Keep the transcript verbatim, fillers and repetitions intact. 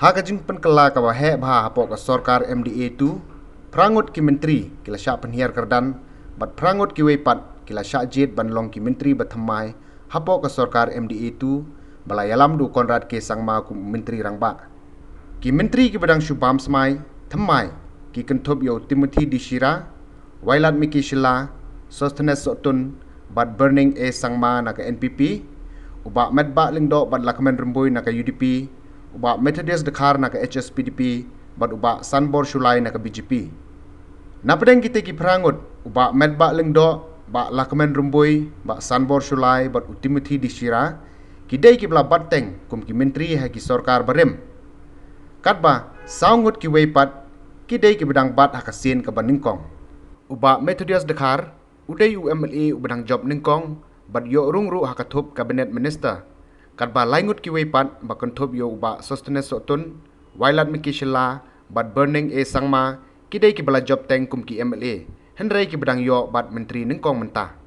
Ha ka jingpynkylla kaba heh bha hapoh ka sorkar M D A two, phra ngut ki myntri ki la shah pynhiar kyrdan bad phra ngut kiwei pat ki la shah jied ban long ki myntri ba thymmai hapoh ka sorkar M D A two ba la ïalam da u Conrad K Sangma kum u Myntri Rangbah. Ki myntri kiba dang shu bam smai thymmai ki kynthup ïa u Timothy D Shira, Wailadmiki Shylla, Sosthenes Sohtun bad Byrneng A Sangma na ka N P P, u Bah Metbah Lyngdoh bad Lahkmen Rymbui na ka U D P, u Bah Methodius Dkhar na ka H S P D P bad u Bah Sanbor Shullai na ka B J P. Napdeng kitei ki phra ngut, u Bah Metbah Lyngdoh, Bah Lahkmen Rymbui, Bah Sanbor Shullai bad u Timothy D Shira ki dei kiba la bat teng kum ki myntri ha ki sorkar barim. Katba saw ngut kiwei pat ki dei kiba dang bat ha ka sien kaba nyngkong. U Bah Methodius Dkhar u dei u M L A uba dang jop nyngkong bad ïoh rung ruh ha ka thup Cabinet Minister. Katba lai ngut kiwei pat ba kynthup ïa u Bah Sosthenes Sohtun, Wailadmiki Shylla bad Byrneng A Sangma ki dei kiba la jop teng kum ki M L A, hynrei kiba dang ïoh bat myntri nyngkong mynta.